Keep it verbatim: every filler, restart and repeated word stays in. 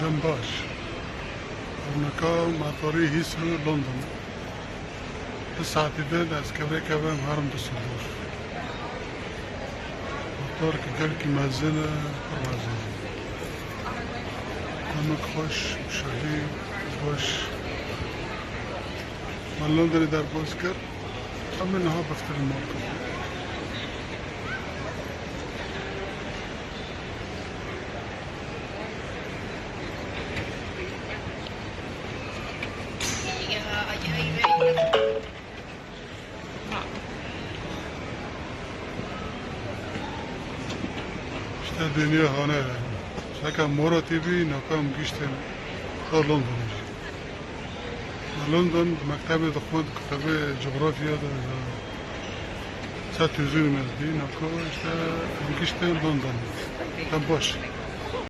Dem baş. Ev nika matarê Heathrow London. Du saetî din ez kevrekevem herim Düsseldorf. Matar ki gelkî mezin e, pir mezin e. Demek xweş, şehî, baş. Me Londonê derbas kir. Em ê niha biftirin malkot. İşte dünya hane. Şaka Mora T V, nakam giştin. London. London mektebê dixwend, kitêbê coğrafya de, sed yüzün mezdi, nako işte giştên London. Tam baş.